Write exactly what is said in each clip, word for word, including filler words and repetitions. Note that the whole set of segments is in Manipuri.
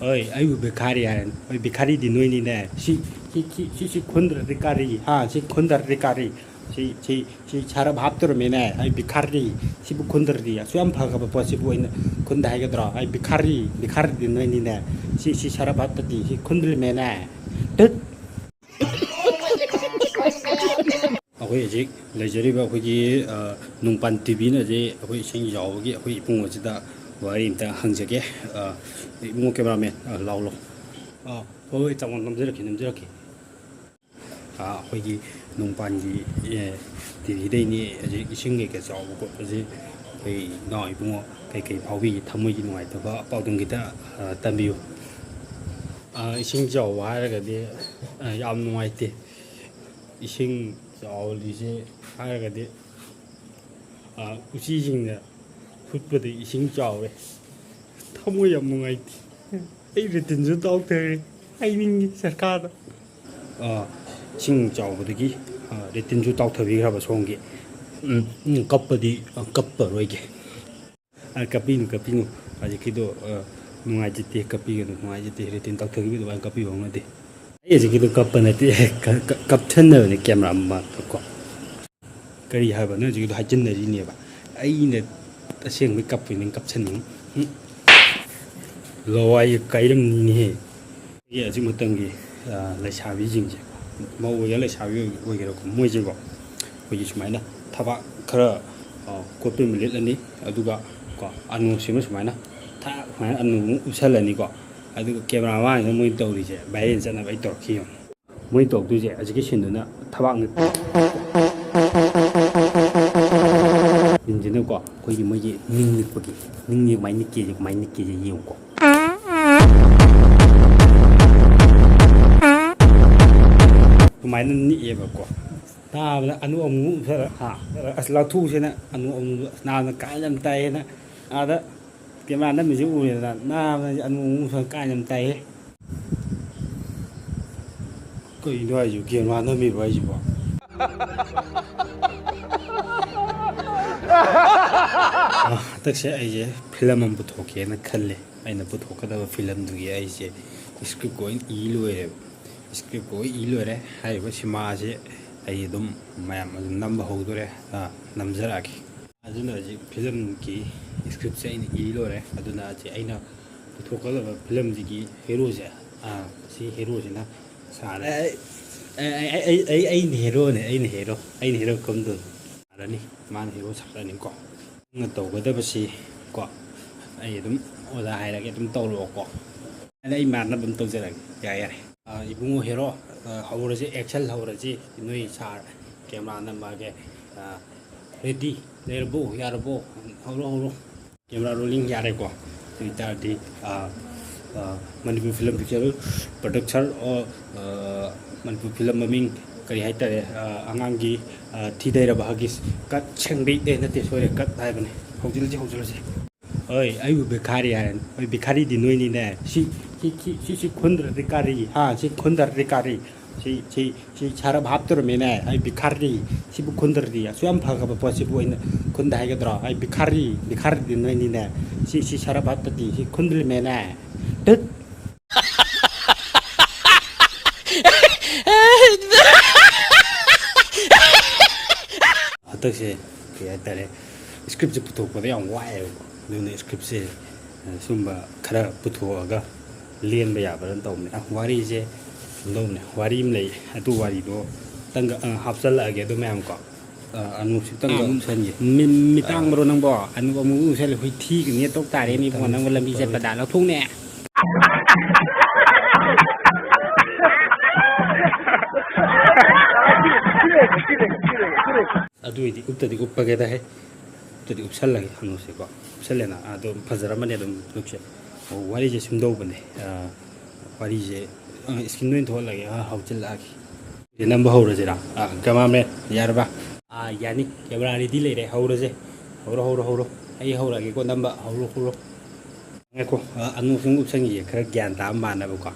ꯍꯣꯏ, ꯑꯩꯕꯨ ꯚꯤꯈꯥꯔꯤ ꯍꯥꯏꯔꯅꯤ꯫ ꯍꯣꯏ, ꯚꯤꯈꯥꯔꯤꯗꯤ ꯅꯣꯏꯅꯤꯅꯦ꯫ ꯁꯤ, ꯁꯤ, ꯁꯤ, ꯁꯤ, ꯁꯤ ꯈꯨꯟꯗ꯭ꯔꯗꯤ ꯀꯥꯔꯤ? ꯍꯥ, ꯁꯤ ꯈꯨꯟꯗ꯭ꯔꯗꯤ ꯀꯥꯔꯤ? ꯁꯤ, ꯁꯤ, ꯁꯤ ꯁꯔꯞ ꯍꯥꯞꯇꯣꯔꯃꯤꯅꯦ꯫ ꯑꯩ ꯚꯤꯈꯥꯔꯤ꯫ ꯁꯤꯕꯨ ꯈꯨꯟꯗ꯭ꯔꯗꯤ ꯑꯁꯨꯛ ꯌꯥꯝ ꯐꯈ꯭ꯔꯕ ꯄꯣꯠꯁꯤꯕꯨ ꯑꯩꯅ ꯈꯨꯟꯗ ꯍꯥꯏꯒꯗ꯭ꯔꯣ? ꯑꯩ ꯚꯤꯈꯥꯔꯤ, ꯚꯤꯈꯥꯔꯤꯗꯤ ꯅꯣꯏꯅꯤꯅꯦ꯫ ꯁꯤ, ꯁꯤ ꯁꯔꯞ ꯍꯥꯞꯇꯗꯤ ꯁꯤ ꯈꯨꯟꯗ꯭ꯔꯤꯃꯦꯅꯦ꯫ ꯇꯨꯠ! ꯑꯩꯈꯣꯏ ꯍꯧꯖꯤꯛ ꯂꯩꯖꯔꯤꯕ ꯑꯩꯈꯣꯏꯒꯤ, ꯑ, ꯅꯨꯡꯄꯥꯟ ꯇꯤꯚꯤꯅ ꯍꯧꯖꯤꯛ ꯑꯩꯈꯣꯏ ꯏꯁꯤꯡ ꯆꯥꯎꯕꯒꯤ ꯑꯩꯈꯣꯏ ꯏꯕꯨꯡꯉꯣꯁꯤꯗ ꯋꯥꯔꯤ ꯑꯝꯇ ꯍꯪꯖꯒꯦ꯫ ꯑ, ꯏꯕꯨꯡꯉꯣ ꯀꯦꯃꯦꯔꯥꯃꯦꯟ, ꯑ, ꯂꯥꯎ, ꯂꯥꯎ꯫ ꯑ, ꯍꯣꯏ, ꯍꯣꯏ, ꯇꯥꯃꯣ, ꯅꯝꯖꯔꯛꯀꯦ, ꯅꯝꯖꯔꯛꯀꯦ꯫ ꯑ, ꯑꯩꯈꯣꯏꯒꯤ ꯅꯨꯡꯄꯥꯟꯒꯤ, ꯑꯦ, ꯇꯤꯚꯤꯗꯩꯅꯤ ꯍꯧꯖꯤꯛ ꯏꯁꯤꯡ ꯀꯩꯀꯩ ꯆꯥꯎꯕ ꯈꯣꯠꯄꯁꯤ ꯑꯩꯈꯣꯏ ꯏꯅꯥꯎ ꯏꯕꯨꯡꯉꯣ ꯀꯩꯀꯩ ꯐꯥꯎꯕꯤꯒꯦ, ꯊꯃꯣꯏꯒꯤ ꯅꯨꯡꯉꯥꯏꯇꯕ ꯄꯥꯎꯗꯝ ꯈꯤꯇ, ꯑ, ꯇꯝꯕꯤꯌꯨ꯫ ꯑ, ꯏꯁꯤꯡ ꯆꯥꯎꯕ ꯍꯥꯏꯔꯒꯗꯤ, ꯑ, ꯌꯥꯝ ꯅꯨꯡꯉꯥꯏꯇꯦ꯫ ꯏꯁꯤꯡ ꯆꯥꯎꯔꯤꯁꯦ ꯍꯥꯏꯔꯒꯗꯤ, ꯑ, ꯎꯆꯤꯁꯤꯡꯅ ꯍꯨꯠꯄꯗ ꯏꯁꯤꯡ ꯆꯥꯎꯔꯦ꯫ ꯊꯃꯣꯏ ꯌꯥꯝ ꯅꯨꯡꯉꯥꯏꯇꯦ꯫ ꯑꯩ ꯔꯦꯇꯤꯟꯁꯨ ꯇꯥꯎꯊꯔꯦ꯫ ꯍꯥꯏꯅꯤꯡꯉꯤ ꯁꯔꯀꯥꯔꯗ꯫ ꯑ, ꯏꯁꯤꯡ ꯆꯥꯎꯕꯗꯒꯤ, ꯑ, ꯔꯦꯇꯤꯟꯁꯨ ꯇꯥꯎꯊꯕꯤꯈ꯭ꯔꯕ ꯁꯣꯝꯒꯤ꯫ ꯎꯝ, ꯎꯝ, ꯀꯞꯄꯗꯤ, ꯑ, ꯀꯞꯄꯔꯣꯏꯒꯦ꯫ ꯑ, ꯀꯞꯄꯤꯅꯨ, ꯀꯞꯄꯤꯅꯨ꯫ ꯍꯧꯖꯤꯛꯀꯤꯗꯣ, ꯑ, ꯅꯨꯡꯉꯥꯏꯖꯗꯦ, ꯀꯞꯄꯤꯒꯅꯨ, ꯅꯨꯡꯉꯥꯏꯖꯗꯦ꯫ ꯔꯦꯇꯤꯟ ꯇꯥꯎꯊꯈꯤꯕ ꯑꯗꯨꯃꯥꯏꯅ ꯀꯞꯄꯤꯕ ꯍꯧꯅꯗꯦ꯫ ꯑꯩ ꯍꯧꯖꯤꯛꯀꯤꯗꯣ ꯀꯞꯄ ꯅꯠꯇꯦ, ꯀ-, ꯀ-, ꯀꯞꯊꯟꯅꯕꯅꯦ ꯀꯦꯃꯦꯔꯥ ꯃꯃꯥꯡꯗꯀꯣ꯫ ꯀꯔꯤ ꯍꯥꯏꯕ? ꯅꯪ ꯍꯧꯖꯤꯛꯀꯤꯗꯣ ꯍꯥꯏꯖꯤꯟꯅꯔꯤꯅꯦꯕ꯫ ꯑꯩꯅ ꯑꯁꯦꯡꯕꯩ ꯀꯞꯄꯤ, ꯅꯪ ꯀꯞꯁꯟꯅꯤꯡꯉꯤ꯫ ꯎꯝ꯫ ꯂꯋꯥꯏ ꯀꯥꯏꯔꯝꯅꯤꯅꯦꯍꯦ꯫ ꯑꯩꯒꯤ ꯍꯧꯖꯤꯛ ꯃꯇꯝꯒꯤ, ꯑ, ꯂꯩꯁꯥꯕꯤꯁꯤꯡꯁꯦ, ꯃꯧ ꯑꯣꯏꯒꯦꯔꯥ ꯂꯩꯁꯥꯕꯤ ꯑꯣꯏꯒꯦꯔꯥꯀꯣ, ꯃꯣꯏꯁꯦꯀꯣ, ꯑꯩꯈꯣꯏꯒꯤ ꯁꯨꯃꯥꯏꯅ ꯊꯕꯥꯛ ꯈꯔ, ꯑ, ꯀꯣꯠꯄ ꯑꯃ ꯂꯤꯠꯂꯅꯤ, ꯑꯗꯨꯒ ꯀꯣ, ꯑꯅꯨꯁꯤꯃ ꯁꯨꯃꯥꯏꯅ ꯊꯥꯛ ꯁꯨꯃꯥꯏꯅ ꯑꯅꯨ ꯑꯃꯨꯛ ꯎꯞꯁꯜꯂꯅꯤꯀꯣ, ꯑꯗꯨꯒ ꯀꯦꯃꯦꯔꯥ ꯃꯃꯥꯡꯁꯤꯗ ꯃꯣꯏꯅ ꯇꯧꯔꯤꯁꯦ ꯚꯥꯏꯔꯦꯜ ꯆꯠꯅꯕ ꯑꯩ ꯇꯧꯔꯛꯈꯤ ꯌꯦꯡꯉꯣ꯫ ꯃꯣꯏ ꯇꯧꯗꯣꯏꯁꯦ ꯍꯧꯖꯤꯛꯀꯤ ꯁꯤꯟꯗꯨꯅ ꯊꯕꯥꯛꯅꯤ꯫ ꯁꯤꯟꯁꯤꯅꯀꯣ ꯑꯩꯈꯣꯏꯒꯤ ꯃꯣꯏꯒꯤ ꯅꯤꯡ ꯅꯤꯛꯄꯒꯤ, ꯅꯤꯡ ꯅꯤꯛ-, ꯀꯃꯥꯏꯅ ꯅꯤꯛꯀꯦꯁꯦ, ꯀꯃꯥꯏꯅ ꯅꯤꯛꯀꯦꯁꯦ ꯌꯦꯡꯉꯨꯀꯣ꯫ ꯁꯨꯃꯥꯏꯅ ꯅꯤꯛꯑꯦꯕꯀꯣ꯫ ꯅꯥꯕꯅ ꯑꯅꯨ ꯑꯃꯨꯛ ꯎꯞꯁꯜꯂ-, ꯍꯥ, ꯑꯁ, ꯂꯧꯊꯣꯛꯎꯁꯦꯅ ꯑꯅꯨ ꯑꯃꯨꯛ, ꯑꯁ, ꯅꯥꯕꯅ ꯀꯥꯏꯅ ꯌꯥꯝ ꯇꯥꯏꯌꯦꯅ ꯑꯥꯗ ꯀꯦꯃꯦꯔꯥ ꯅꯝꯃꯤꯁꯦ ꯎꯔꯦꯗꯅ, ꯅꯥꯕꯅ ꯑꯅꯨ ꯑꯃꯨꯛ ꯎꯞꯁꯜꯂ ꯀꯥꯏꯅ ꯌꯥꯝ ꯇꯥꯏꯌꯦ꯫ ꯀꯩꯅꯣ ꯍꯥꯏꯁꯤꯕꯨ? ꯀꯦꯃꯦꯔꯥ ꯅꯝꯃꯤꯕ ꯍꯥꯏꯁꯤꯕꯣ? ꯑ, ꯍꯟꯗꯛꯁꯦ ꯑꯩꯁꯦ ꯐꯤꯂꯝ ꯑꯃ ꯄꯨꯊꯣꯛꯀꯦꯅ ꯈꯜꯂꯦ꯫ ꯑꯩꯅ ꯄꯨꯊꯣꯛꯀꯗꯕ ꯐꯤꯂꯝꯗꯨꯒꯤ ꯑꯩꯁꯦ ꯁ꯭ꯀ꯭ꯔꯤꯞ ꯂꯣꯏ ꯏ ꯂꯣꯏꯔꯦꯕ꯫ ꯁ꯭ꯀ꯭ꯔꯤꯞ ꯂꯣꯏ ꯏ ꯂꯣꯏꯔꯦ꯫ ꯍꯥꯏꯔꯤꯕ ꯁꯤꯃꯥꯁꯦ ꯑꯩ ꯑꯗꯨꯝ ꯃꯌꯥꯝ ꯑꯗꯨꯝ ꯅꯝꯕ ꯍꯧꯗꯣꯔꯦ꯫ ꯑꯥ, ꯅꯝꯖꯔꯛꯑꯒꯦ꯫ ꯑꯗꯨꯅ ꯍꯧꯖꯤꯛ ꯐꯤꯂꯝꯒꯤ ꯁ꯭ꯀ꯭ꯔꯤꯞꯁꯦ ꯑꯩꯅ ꯏ ꯂꯣꯏꯔꯦ꯫ ꯑꯗꯨꯅ ꯍꯧꯖꯤꯛ ꯑꯩꯅ ꯄꯨꯊꯣꯛꯀꯗꯕ ꯐꯤꯂꯝꯁꯤꯒꯤ ꯍꯦꯔꯣꯁꯦ, ꯑꯥ, ꯁꯤ ꯍꯦꯔꯣꯁꯤꯅ ꯁꯥꯔꯦ꯫ ꯑꯩ, ꯑꯩ, ꯑꯩ, ꯑꯩ, ꯑꯩꯅ ꯍꯦꯔꯣꯅꯦ, ꯑꯩꯅ ꯍꯦꯔꯣ, ꯑꯩꯅ ꯍꯦꯔꯣ ꯀꯝꯗꯧꯅꯤ? ꯁꯥꯔꯅꯤ, ꯃꯥꯅ ꯍꯦꯔꯣ ꯁꯥꯔꯅꯤꯀꯣ꯫ ꯅꯪꯅ ꯇꯧꯒꯗꯕꯁꯤ ꯀꯣ, ꯑꯩ ꯑꯗꯨꯝ ꯑꯣꯖꯥ ꯍꯥꯏꯔꯒꯦ, ꯑꯗꯨꯝ ꯇꯧꯔꯛꯑꯣꯀꯣ꯫ ꯑꯗ ꯑꯩ ꯃꯥꯟꯅꯕ ꯑꯗꯨꯝ ꯇꯧꯖꯔꯒꯦ꯫ ꯌꯥꯏ, ꯌꯥꯏ꯫ ꯑꯥ, ꯏꯕꯨꯡꯉꯣ ꯍꯦꯔꯣ, ꯑꯥ, ꯍꯧꯔꯁꯤ, action ꯍꯧꯔꯁꯤ꯫ ꯅꯣꯏ ꯁꯥꯔ ꯀꯦꯃꯦꯔꯥ ꯅꯝꯃꯛꯑꯒꯦ꯫ ꯑꯥ, ready? ꯂꯩꯔꯕꯣ? ꯌꯥꯔꯕꯣ? ꯍꯧꯔꯣ, ꯍꯧꯔꯣ꯫ ꯀꯦꯃꯦꯔꯥ rolling ꯌꯥꯔꯦꯀꯣ꯫ ꯑꯗꯨ ꯑꯣꯏꯇꯥꯔꯗꯤ, ꯑꯥ, ꯑꯥ, ꯃꯅꯤꯄꯨꯔ ꯐꯤꯂꯝ ꯄꯤꯛꯆꯔ producer, ꯑꯣ, ꯑꯥ, ꯃꯅꯤꯄꯨꯔ ꯐꯤꯂꯝ ꯃꯃꯤꯡ ꯀꯔꯤ ꯍꯥꯏꯇꯥꯔꯦ? ꯑꯥ, ꯑꯉꯥꯡꯒꯤ, ꯑꯥ, ꯊꯤꯗꯩꯔꯕ ꯍꯒꯤꯁ꯫ ꯀꯠ ꯁꯦꯡꯕꯤ-, ꯑꯦ, ꯅꯠꯇꯦ, ꯁꯣꯏꯔꯦ, ꯀꯠ ꯍꯥꯏꯕꯅꯦ꯫ ꯍꯧꯖꯤꯜꯂꯁꯤ, ꯍꯧꯖꯤꯜꯂꯁꯤ꯫ ꯍꯣꯏ, ꯑꯩꯕꯨ ꯚꯤꯈꯥꯔꯤ ꯍꯥꯏꯔꯅꯤ꯫ ꯍꯣꯏ, ꯚꯤꯈꯥꯔꯤꯗꯤ ꯅꯣꯏꯅꯤꯅꯦ꯫ ꯁꯤ, ꯁꯤ, ꯁꯤ, ꯁꯤ, ꯁꯤ ꯈꯨꯟꯗ꯭ꯔꯗꯤ ꯀꯥꯔꯤ, ꯍꯥ? ꯁꯤ ꯈꯨꯟꯗ꯭ꯔꯗꯤ ꯀꯥꯔꯤ꯫ ꯁꯤ, ꯁꯤ, ꯁꯤ ꯁꯔꯞ ꯍꯥꯞꯇꯣꯔꯃꯤꯅꯦ꯫ ꯑꯩ ꯚꯤꯈꯥꯔꯤ, ꯁꯤꯕꯨ ꯈꯨꯟꯗ꯭ꯔꯗꯤ꯫ ꯑꯁꯨꯛ ꯌꯥꯝ ꯐꯈ꯭ꯔꯕ ꯄꯣꯠꯁꯤꯕꯨ ꯑꯩꯅ ꯈꯨꯟꯗ ꯍꯥꯏꯒꯗ꯭ꯔꯣ? ꯑꯩ ꯚꯤꯈꯥꯔꯤ, ꯚꯤꯈꯥꯔꯤꯗꯤ ꯅꯣꯏꯅꯤꯅꯦ꯫ ꯁꯤ, ꯁꯤ ꯁꯔꯞ ꯍꯥꯞꯇꯗꯤ, ꯁꯤ ꯈꯨꯟꯗ꯭ꯔꯤꯃꯦꯅꯦ꯫ ꯇꯠ! ꯍꯟꯗꯛꯁꯦ ꯀꯩ ꯍꯥꯏꯇꯥꯔꯦ, ꯁ꯭ꯀ꯭ꯔꯤꯞꯁꯦ ꯄꯨꯊꯣꯛꯄꯗ ꯌꯥꯝ ꯋꯥꯏꯑꯦꯕꯀꯣ꯫ ꯑꯗꯨꯅ ꯁ꯭ꯀ꯭ꯔꯤꯞꯁꯦ, ꯑ, ꯁꯨꯝꯕ ꯈꯔ ꯄꯨꯊꯣꯛꯑꯒ ꯂꯦꯟꯕ ꯌꯥꯕ꯭ꯔꯥꯅ ꯇꯧꯕꯅꯦ꯫ ꯑ, ꯋꯥꯔꯤꯁꯦ ꯁꯨꯝꯗꯧꯕꯅꯦ, ꯋꯥꯔꯤ ꯑꯃ ꯂꯩ, ꯑꯗꯨ ꯋꯥꯔꯤꯗꯣ ꯈꯤꯇꯪꯒ, ꯑ, ꯍꯥꯞꯆꯜꯂꯛꯑꯒꯦ ꯑꯗꯨ ꯃꯌꯥꯝ ꯀꯣ꯫ ꯑ, ꯑꯅꯨꯁꯨ ꯈꯤꯇꯪꯒ ꯑ, ꯎꯞꯁꯟꯒꯦ꯫ ꯃꯤ-, ꯃꯤꯇꯥꯡꯕ꯭ꯔꯣ ꯅꯪꯕꯣ? ꯑꯅꯨ ꯑꯃꯨꯛ ꯎꯞꯁꯜꯂꯦ, ꯑꯩꯈꯣꯏ ꯊꯤꯒꯅꯤ ꯇꯣꯛ ꯇꯥꯔꯦꯅꯦ ꯏꯕꯨꯡꯉꯣ, ꯅꯪꯕꯨ ꯂꯝꯕꯤ ꯆꯠꯄꯗ ꯂꯧꯊꯣꯛꯅꯦ꯫ ꯑꯗꯨꯏꯗꯤ ꯎꯞꯇꯗꯤ ꯎꯞꯄꯒꯦꯗ ꯍꯦ꯫ ꯎꯞꯇꯗꯤ ꯎꯞꯁꯜꯂꯒꯦ ꯍꯅꯨꯁꯦꯀꯣ꯫ ꯎꯞꯁꯜꯂꯦꯅ ꯑꯗꯨꯝ ꯐꯖꯔꯝꯃꯅꯤ ꯑꯗꯨꯝ ꯂꯨꯛꯁꯦ꯫ ꯑꯣ, ꯋꯥꯔꯤꯁꯦ ꯁꯨꯝꯗꯧꯕꯅꯦ꯫ ꯑ, ꯋꯥꯔꯤꯁꯦ, ꯑ, screen ꯑꯣꯏꯅ ꯊꯣꯛꯍꯜꯂꯒꯦ꯫ ꯑ, ꯍꯧꯖꯤꯜꯂꯛꯑꯒꯦ꯫ ꯁꯤ ꯅꯝꯕ ꯍꯧꯔꯁꯤꯔꯥ? ꯑ, cameraman, ꯌꯥꯔꯕ? ꯑ, ꯌꯥꯅꯤ꯫ Camera ready ꯂꯩꯔꯦ꯫ ꯍꯧꯔꯁꯦ꯫ ꯍꯧꯔꯣ, ꯍꯧꯔꯣ, ꯍꯧꯔꯣ꯫ ꯑꯩ ꯍꯧꯔꯛꯑꯒꯦꯀꯣ ꯅꯝꯕ꯫ ꯍꯧꯔꯣ, ꯍꯧꯔꯣ꯫ ꯉꯥꯏꯈꯣ, ꯑ, ꯑꯅꯨ ꯁꯨꯝ ꯎꯞꯁꯟꯈꯤꯒꯦ, ꯈꯔ ꯒ꯭ꯌꯥꯟ ꯇꯥꯕ ꯃꯥꯟꯅꯕꯀꯣ꯫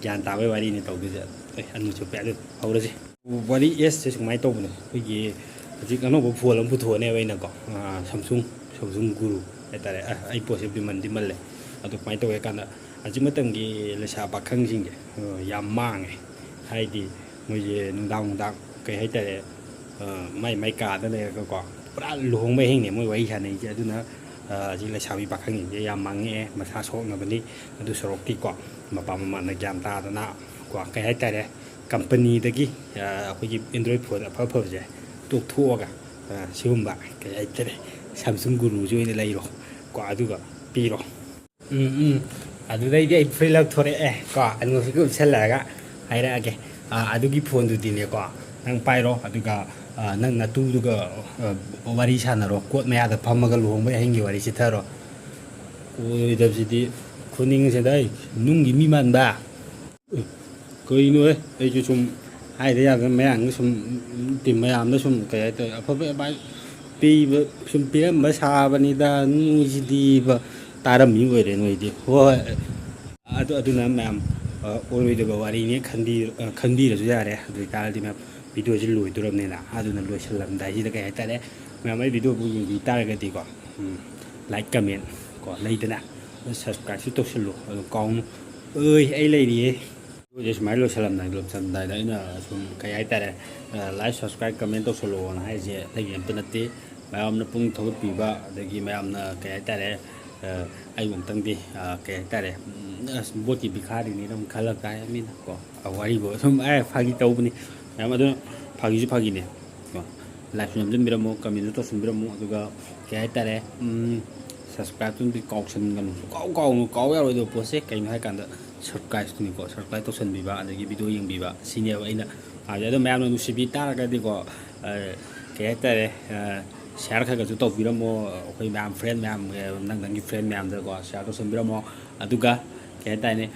ꯒ꯭ꯌꯥꯟ ꯇꯥꯕꯩ ꯋꯥꯔꯤꯅꯤ ꯇꯧꯗꯣꯏꯁꯦ꯫ ꯑꯦ, ꯑꯅꯨ ꯆꯨꯞꯄꯦ, ꯑꯗꯨ ꯍꯧꯔꯁꯤ꯫ ꯋꯥꯔꯤ ꯑꯦꯁꯁꯦ ꯁꯨꯃꯥꯏꯅ ꯇꯧꯕꯅꯦ, ꯑꯩꯈꯣꯏꯒꯤ ꯍꯧꯖꯤꯛ ꯑꯅꯧꯕ phone ꯑꯃ ꯄꯨꯊꯣꯛꯑꯅꯦꯕ ꯑꯩꯅꯀꯣ꯫ ꯑ, Samsung, Samsung Guru ꯍꯥꯏꯇꯥꯔꯦ꯫ ꯑ, ꯑꯩ ꯄꯣꯠꯁꯦ ꯃꯟꯗꯤ ꯃꯜꯂꯦ꯫ ꯑꯗꯨ ꯀꯃꯥꯏꯅ ꯇꯧꯒꯦ ꯍꯥꯏ ꯀꯥꯟꯗ, ꯍꯧꯖꯤꯛ ꯃꯇꯝꯒꯤ ꯂꯩꯁꯥ ꯄꯥꯈꯪꯁꯤꯡꯁꯦ, ꯑ, ꯌꯥꯝ ꯃꯥꯡꯉꯦ꯫ ꯍꯥꯏꯗꯤ ꯃꯣꯏꯁꯦ ꯅꯨꯡꯗꯥꯡ ꯅꯨꯡꯗꯥꯡ, ꯀꯩ ꯍꯥꯏꯇꯥꯔꯦ, ꯑ, ꯃꯥꯏ ꯃꯥꯏ ꯀꯥꯗ ꯂꯩꯔꯒꯀꯣ, ꯄꯨꯔꯥ ꯂꯨꯍꯣꯡꯕ ꯑꯍꯤꯡꯅꯦ ꯃꯣꯏ ꯋꯥꯔꯤ ꯁꯥꯟꯅꯩꯁꯦ꯫ ꯑꯗꯨꯅ, ꯑ, ꯍꯧꯖꯤꯛ ꯂꯩꯁꯥꯕꯤ ꯄꯥꯈꯪꯁꯤꯡꯁꯦ ꯌꯥꯝ ꯃꯥꯡꯉꯛꯑꯦ꯫ ꯃꯁꯥ ꯁꯣꯛꯅꯕꯅꯤ꯫ ꯑꯗꯨ ꯁꯔꯨꯛꯇꯤꯀꯣ, ꯃꯄꯥ ꯃꯃꯥꯅ ꯒ꯭ꯌꯥꯟ ꯇꯥꯗꯅ ꯀꯣ, ꯀꯩ ꯍꯥꯏꯇꯥꯔꯦ, ꯀꯝꯄꯅꯤꯗꯒꯤ, ꯑ, ꯑꯩꯈꯣꯏꯒꯤ Android phone ꯑꯐ ꯑꯐꯕꯁꯦ ꯇꯣꯛꯊꯣꯛꯑꯒ, ꯑ, ꯁꯤꯒꯨꯝꯕ, ꯀꯩ ꯍꯥꯏꯇꯥꯔꯦ, Samsung ꯒꯨꯔꯨꯁꯦ ꯑꯣꯏꯅ ꯂꯩꯔꯣ ꯀꯣ, ꯑꯗꯨꯒ ꯄꯤꯔꯣ꯫ ꯎꯝ, ꯎꯝ꯫ ꯑꯗꯨꯗꯩꯗꯤ ꯑꯩ ꯐꯨꯔꯤꯠ ꯂꯧꯊꯣꯔꯛꯑꯦ ꯀꯣ, ꯑꯉꯧꯕꯤꯒ ꯎꯞꯁꯜꯂꯛꯑꯒ ꯍꯥꯏꯔꯛꯑꯒꯦ꯫ ꯑ, ꯑꯗꯨꯒꯤ phoneꯗꯨꯗꯤꯅꯦꯀꯣ, ꯅꯪ ꯄꯥꯏꯔꯣ, ꯑꯗꯨꯒ, ꯑ, ꯅꯪ ꯅꯇꯨꯗꯨꯒ, ꯑ, ꯋꯥꯔꯤ ꯁꯥꯟꯅꯔꯣ, ꯀꯣꯠ ꯃꯌꯥꯗ ꯐꯝꯃꯒ ꯂꯨꯍꯣꯡꯕꯩ ꯑꯍꯤꯡꯒꯤ ꯋꯥꯔꯤ ꯆꯤꯊꯔꯣ꯫ ꯑꯣꯏꯔꯣꯏꯗꯕꯁꯤꯗꯤ, ꯈꯨꯅꯤꯡꯁꯤꯗ ꯑꯩ ꯅꯨꯡꯒꯤ ꯃꯤ ꯃꯥꯟꯕ꯫ ꯑꯦ, ꯀꯩꯅꯣꯍꯦ? ꯑꯩꯁꯨ ꯁꯨꯝ ꯍꯥꯏꯗ ꯌꯥꯗꯅ ꯃꯌꯥꯝꯒ ꯁꯨꯝ, ꯇꯤꯝ ꯃꯌꯥꯝꯗ ꯁꯨꯝ, ꯀꯩ ꯍꯥꯏꯇꯥꯔꯦ, ꯑꯐꯕ ꯑꯦꯗꯚꯥꯏꯁ ꯄꯤꯕ, ꯁꯨꯝ ꯄꯤꯔꯝꯕ ꯁꯥꯕꯅꯤꯗ꯫ ꯅꯣꯏꯁꯤꯗꯤꯕ, ꯇꯥꯔꯝꯃꯤ ꯑꯣꯏꯔꯦ ꯅꯣꯏꯗꯤ꯫ ꯍꯣꯏ, ꯑꯗꯨ, ꯑꯗꯨꯅ ꯃꯌꯥꯝ, ꯑ, ꯑꯣꯏꯔꯣꯏꯗꯕ ꯋꯥꯔꯤꯅꯦ ꯈꯟꯕꯤ-, ꯑ, ꯈꯟꯕꯤꯔꯁꯨ ꯌꯥꯔꯦ꯫ ꯑꯗꯨ ꯑꯣꯏꯇꯥꯔꯗꯤ ꯃꯌꯥꯝ, ꯚꯤꯗꯤꯑꯣꯁꯤ ꯂꯣꯏꯗꯣꯔꯕꯅꯤꯅ, ꯑꯗꯨꯅ ꯂꯣꯏꯁꯤꯜꯂꯝꯗꯥꯏꯁꯤꯗ, ꯀꯩ ꯍꯥꯏꯇꯥꯔꯦ, ꯃꯌꯥꯝ ꯑꯩ ꯚꯤꯗꯤꯑꯣꯕꯨ ꯌꯦꯡꯕꯤ ꯇꯥꯔꯒꯗꯤꯀꯣ, ꯎꯝ, like, comment ꯀꯣ, ꯂꯩꯗꯅ, subscribeꯁꯨ ꯇꯧꯁꯜꯂꯨ, ꯑꯗꯨ ꯀꯥꯎꯅꯨ꯫ ꯑꯣꯏ, ꯑꯩ ꯂꯩꯔꯤꯌꯦ꯫ ꯚꯤꯗꯤꯑꯣꯁꯦ ꯁꯨꯃꯥꯏꯅ ꯂꯣꯏꯁꯤꯜꯂꯝꯗꯥꯏ, ꯂꯣꯏꯁꯤꯜꯂꯝꯗꯥꯏꯗ ꯑꯩꯅ ꯁꯨꯝ, ꯀꯩ ꯍꯥꯏꯇꯥꯔꯦ, ꯑ, like, subscribe, comment ꯇꯧꯁꯜꯂꯣꯅ ꯍꯥꯏꯁꯦ ꯑꯇꯩꯒꯤ ꯑꯝꯇ ꯅꯠꯇꯦ, ꯃꯌꯥꯝꯅ ꯄꯨꯛꯅꯤꯡ ꯊꯧꯒꯠꯄꯤꯕ, ꯑꯗꯒꯤ ꯃꯌꯥꯝꯅ, ꯀꯩ ꯍꯥꯏꯇꯥꯔꯦ, ꯑ, ꯑꯩꯕꯨ ꯑꯃꯨꯛꯇꯪꯗꯤ, ꯑ, ꯀꯩ ꯍꯥꯏꯇꯥꯔꯦ, ꯎꯝ, ꯑꯁ, ꯚꯣꯠꯀꯤ ꯚꯤꯈꯥꯔꯤꯅꯤꯅ ꯑꯃꯨꯛ ꯈꯜꯂꯛ ꯇꯥꯏ ꯃꯤꯅ ꯀꯣ꯫ ꯑ, ꯋꯥꯔꯤꯕꯨ ꯁꯨꯝ, ꯑꯦ, ꯐꯥꯒꯤ ꯇꯧꯕꯅꯤ ꯃꯌꯥꯝ, ꯑꯗꯨꯅ ꯐꯥꯒꯤꯁꯨ ꯐꯥꯒꯤꯅꯦ ꯀꯣ꯫ Likeꯁꯨ ꯅꯝꯁꯤꯟꯕꯤꯔꯝꯃꯣ, commentꯁꯨ ꯇꯧꯁꯤꯟꯕꯤꯔꯝꯃꯣ, ꯑꯗꯨꯒ, ꯀꯩ ꯍꯥꯏꯇꯥꯔꯦ, ꯎꯝ, subscribeꯇꯨꯝꯗꯤ ꯀꯥꯎꯁꯟꯒꯅꯨ, ꯁꯨꯡꯀꯥꯎ ꯀꯥꯎꯅꯨ, ꯀꯥꯎ ꯌꯥꯔꯣꯏꯗꯕ ꯄꯣꯠꯁꯦ ꯀꯩꯅꯣ ꯍꯥꯏꯀꯥꯟꯗ, subscribeꯇꯨꯅꯤꯀꯣ꯫ Subscribe ꯇꯧꯁꯟꯕꯤꯕ, ꯑꯗꯒꯤ ꯚꯤꯗꯤꯑꯣ ꯌꯦꯡꯕꯤꯕ, ꯁꯤꯅꯦꯕ ꯑꯩꯅ ꯄꯥꯝꯖꯩ꯫ ꯑꯗꯣ ꯃꯌꯥꯝꯅ ꯅꯨꯡꯁꯤꯕꯤ ꯇꯥꯔꯒꯗꯤꯀꯣ, ꯑ, ꯀꯩ ꯍꯥꯏꯇꯥꯔꯦ, ꯑ, share ꯈꯔ ꯈꯔꯁꯨ ꯇꯧꯕꯤꯔꯝꯃꯣ꯫ ꯑꯩꯈꯣꯏ ꯃꯌꯥꯝ friend ꯃꯌꯥꯝ, ꯑ, ꯅꯪ ꯅꯪꯒꯤ friend ꯃꯌꯥꯝꯗꯀꯣ share ꯇꯧꯁꯟꯕꯤꯔꯝꯃꯣ꯫ ꯑꯗꯨꯒ, ꯀꯩ ꯍꯥꯏꯇꯥꯔꯦ,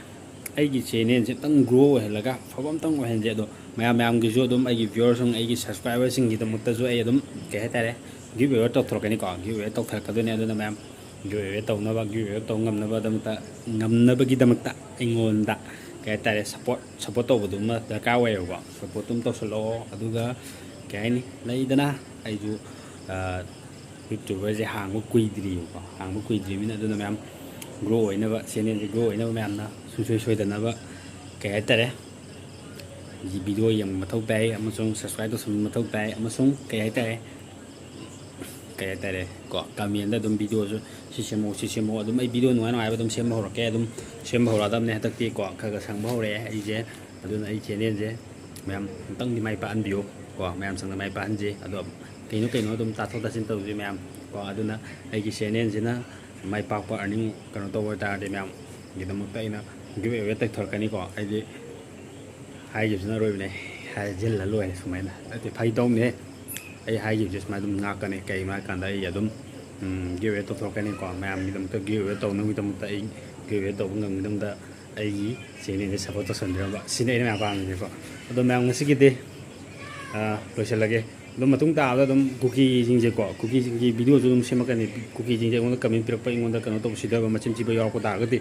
ꯑꯩꯒꯤ channelꯁꯦ ꯑꯝꯇꯪ grow ꯑꯣꯏꯍꯜꯂꯒ ꯑꯐꯕ ꯑꯝꯇꯪ ꯑꯣꯏꯍꯟꯁꯦ꯫ ꯑꯗꯣ ꯃꯌꯥꯝ ꯃꯌꯥꯝꯒꯤꯁꯨ ꯑꯗꯨꯝ, ꯑꯩꯒꯤ viewersꯁꯤꯡ, ꯑꯩꯒꯤ subscriberꯁꯤꯡꯒꯤꯗꯃꯛꯇꯁꯨ ꯑꯩ ꯑꯗꯨꯝ, ꯀꯩ ꯍꯥꯏꯇꯥꯔꯦ, giveaway ꯇꯧꯊꯣꯔꯛꯀꯅꯤꯀꯣ꯫ Giveaway ꯇꯧꯊꯔꯛꯀꯗꯣꯏꯅꯦ꯫ ꯑꯗꯨꯅ ꯃꯌꯥꯝ giveaway ꯇꯧꯅꯕ, giveaway ꯇꯧ ꯉꯝꯅꯕꯗꯃꯛꯇ, ꯉꯝꯅꯕꯒꯤꯗꯃꯛꯇ ꯑꯩꯉꯣꯟꯗ, ꯀꯩ ꯍꯥꯏꯇꯥꯔꯦ, support, support ꯇꯧꯕꯗꯨꯃ ꯗꯔꯀꯥꯔ ꯑꯣꯏꯌꯦꯕꯀꯣ꯫ Supportꯇꯨꯝ ꯇꯧꯁꯜꯂꯛꯑꯣ꯫ ꯑꯗꯨꯒ, ꯀꯩ ꯍꯥꯏꯅꯤ, ꯂꯩꯗꯅ, ꯑꯩꯁꯨ, ꯑ, YouTuberꯁꯦ ꯍꯥꯡꯕ ꯀꯨꯏꯗ꯭ꯔꯤꯕꯀꯣ꯫ ꯍꯥꯡꯕ ꯀꯨꯏꯗ꯭ꯔꯤꯕꯅꯤꯅ, ꯑꯗꯨꯅ ꯃꯌꯥꯝ ꯒ꯭ꯔꯣ ꯑꯣꯏꯅꯕ, ꯆꯦꯅꯦꯜꯁꯦ ꯒ꯭ꯔꯣ ꯑꯣꯏꯅꯕ ꯃꯌꯥꯝꯅ ꯁꯨꯡꯁꯣꯏ ꯁꯣꯏꯗꯅꯕ, ꯀꯩ ꯍꯥꯏꯇꯥꯔꯦ, ꯚꯤꯗꯤꯑꯣ ꯌꯦꯡꯕ ꯃꯊꯧ ꯇꯥꯏ ꯑꯃꯁꯨꯡ ꯁꯕꯁꯀ꯭ꯔꯥꯏꯕ ꯇꯧꯁꯟꯕ ꯃꯊꯧ ꯇꯥꯏ ꯑꯃꯁꯨꯡ ꯀꯩ ꯍꯥꯏꯇꯥꯔꯦ, ꯀꯩ ꯍꯥꯏꯇꯥꯔꯦ ꯀꯣ, ꯀꯃꯦꯟꯗ ꯑꯗꯨꯝ ꯚꯤꯗꯤꯑꯣꯁꯨ ꯁꯤ ꯁꯦꯝꯃꯛꯑꯣ, ꯁꯤ ꯁꯦꯝꯃꯛꯑꯣ, ꯑꯗꯨꯝ ꯑꯩ ꯚꯤꯗꯤꯑꯣ ꯅꯨꯡꯉꯥꯏ ꯅꯨꯡꯉꯥꯏꯕ ꯑꯗꯨꯝ ꯁꯦꯝꯕ ꯍꯧꯔꯛꯀꯦ꯫ ꯑꯗꯨꯝ ꯁꯦꯝꯕ ꯍꯧꯔꯛꯑꯗꯕꯅꯦ ꯍꯟꯗꯛꯇꯤ ꯀꯣ, ꯈꯔ ꯈꯔ ꯁꯪꯕ ꯍꯧꯔꯛꯑꯦ ꯑꯩꯁꯦ꯫ ꯑꯗꯨꯅ ꯑꯩ ꯆꯦꯅꯦꯜꯁꯦ ꯃꯌꯥꯝ ꯑꯃꯨꯛꯇꯪꯗꯤ ꯃꯥꯏ ꯄꯥꯛꯍꯟꯕꯤꯌꯨ ꯀꯣ, ꯃꯌꯥꯝ ꯆꯪꯅ ꯃꯥꯏ ꯄꯥꯛꯍꯟꯁꯤ꯫ ꯑꯗꯣ ꯀꯩꯅꯣ ꯀꯩꯅꯣ ꯑꯗꯨꯝ ꯇꯥꯊꯣꯛ ꯇꯥꯁꯤꯟ ꯇꯧꯁꯤ ꯃꯌꯥꯝ ꯀꯣ꯫ ꯑꯗꯨꯅ ꯑꯩꯒꯤ ꯆꯦꯅꯦꯜꯁꯤꯅ ꯃꯥꯏ ꯄꯥꯛꯄ ꯑꯔꯅꯤꯡ ꯀꯩꯅꯣ ꯇꯧꯕ ꯑꯣꯏꯇꯥꯔꯗꯤ ꯃꯌꯥꯝꯒꯤꯗꯃꯛꯇ ꯑꯩꯅ ꯒꯤꯐ ꯑꯦꯋꯦ ꯇꯧꯊꯣꯔꯛꯀꯅꯤꯀꯣ꯫ ꯑꯩꯗꯤ ꯍꯥꯏꯈꯤꯕꯁꯤꯅ ꯑꯔꯣꯏꯕꯅꯦ, ꯍꯥꯏꯖꯤꯜꯂ ꯂꯣꯏꯔꯦ ꯁꯨꯃꯥꯏꯅ꯫ ꯅꯠꯇꯦ, ꯐꯥꯒꯤ ꯇꯧꯅꯦ꯫ ꯑꯩ ꯍꯥꯏꯈꯤꯕꯁꯦ ꯁꯨꯃꯥꯏꯅ ꯑꯗꯨꯝ ꯉꯥꯛꯀꯅꯤ꯫ ꯀꯩꯒꯤꯅꯣ ꯍꯥꯏꯀꯥꯟꯗ ꯑꯩ ꯑꯗꯨꯝ ꯒꯤꯐ ꯑꯦꯋꯦ ꯇꯧꯊꯣꯔꯛꯀꯅꯤꯀꯣ꯫ ꯃꯌꯥꯝꯒꯤꯗꯃꯛꯇ ꯒꯤꯐ ꯑꯦꯋꯦ ꯇꯧꯅꯕꯒꯤꯗꯃꯛꯇ ꯑꯩ ꯒꯤꯐ ꯑꯦꯋꯦ ꯇꯧꯕ ꯉꯝꯅꯕꯒꯤꯗꯃꯛꯇ ꯑꯩꯒꯤ ꯆꯦꯅꯦꯜꯁꯦ ꯁꯞꯄꯣꯔꯠ ꯇꯧꯁꯟꯕꯤꯔꯝꯕ, ꯁꯤꯅꯤ ꯑꯩꯅ ꯃꯌꯥꯝ ꯄꯥꯝꯃꯤꯁꯦꯀꯣ꯫ ꯑꯗꯣ ꯃꯌꯥꯝ ꯉꯁꯤꯒꯤꯗꯤ ꯑꯥ, ꯂꯣꯏꯁꯤꯜꯂꯒꯦ꯫ ꯑꯗꯨꯝ ꯃꯇꯨꯡ ꯇꯥꯕꯗ ꯑꯗꯨꯝ ꯀꯨꯀꯤꯁꯤꯡꯁꯦꯀꯣ, ꯀꯨꯀꯤꯁꯤꯡꯒꯤ ꯚꯤꯗꯤꯑꯣꯁꯨ ꯑꯗꯨꯝ ꯁꯦꯝꯃꯛꯀꯅꯤ꯫ ꯀꯨꯀꯤꯁꯤꯡꯁꯦ ꯑꯩꯉꯣꯟꯗ ꯀꯃꯦꯟ ꯄꯤꯔꯛꯄ, ꯑꯩꯉꯣꯟꯗ ꯀꯩꯅꯣ ꯇꯧꯕ, ꯁꯤꯊꯕ, ꯃꯆꯤꯟ ꯊꯤꯕ ꯌꯥꯎꯔꯛꯄ ꯇꯥꯔꯒꯗꯤ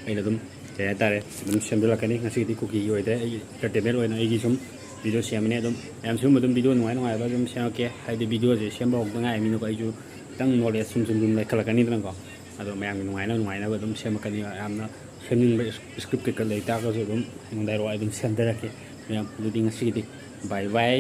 ꯑꯩꯅ ꯑꯗꯨꯝ, ꯀꯩ ꯍꯥꯏꯇꯥꯔꯦ, ꯑꯗꯨꯝ ꯁꯦꯝꯖꯤꯜꯂꯛꯀꯅꯤ꯫ ꯉꯁꯤꯒꯤꯗꯤ ꯀꯨꯀꯤꯒꯤ ꯑꯣꯏꯗ꯭ꯔꯦ, ꯑꯩꯒꯤ ꯏꯟꯇꯔꯇꯦꯟꯃꯦꯟ ꯑꯣꯏꯅ ꯑꯩꯒꯤ ꯁꯨꯝ ꯚꯤꯗꯤꯑꯣ ꯁꯦꯝꯕꯅꯦ꯫ ꯑꯗꯨꯝ ꯃꯌꯥꯝ ꯁꯤꯒꯨꯝꯕ ꯑꯗꯨꯝ ꯚꯤꯗꯤꯑꯣ ꯅꯨꯡꯉꯥꯏ ꯅꯨꯡꯉꯥꯏꯕ ꯑꯗꯨꯝ ꯁꯦꯝꯃꯛꯀꯦ, ꯍꯥꯏꯗꯤ ꯚꯤꯗꯤꯑꯣꯁꯦ ꯁꯦꯝꯕ ꯍꯧꯗ ꯉꯥꯏꯔꯤꯕꯅꯤꯅꯀꯣ꯫ ꯑꯩꯁꯨ ꯈꯤꯇꯪ ꯅꯣꯂꯦꯖ ꯁꯨꯝ ꯁꯨꯝ ꯁꯨꯝ ꯂꯩꯈꯠꯂꯛꯀꯅꯤꯗꯅꯀꯣ꯫ ꯑꯗꯣ ꯃꯌꯥꯝꯒꯤ ꯅꯨꯡꯉꯥꯏꯅꯕ ꯅꯨꯡꯉꯥꯏꯅꯕ ꯑꯗꯨꯝ ꯁꯦꯝꯃꯛꯀꯅꯤ꯫ ꯌꯥꯝꯅ ꯁꯦꯝꯅꯤꯡꯕ ꯏꯁꯀ꯭ꯔꯤꯞ ꯀꯩꯀꯥ ꯂꯩꯇꯥꯔꯒꯁꯨ ꯑꯗꯨꯝ ꯑꯩꯉꯣꯟꯗ ꯍꯥꯏꯔꯛꯑꯣ, ꯑꯩ ꯑꯗꯨꯝ ꯁꯦꯝꯖꯔꯛꯀꯦ꯫ ꯃꯌꯥꯝ ꯑꯗꯨꯗꯤ ꯉꯁꯤꯒꯤꯗꯤ ꯕꯥꯏ ꯕꯥꯏ꯫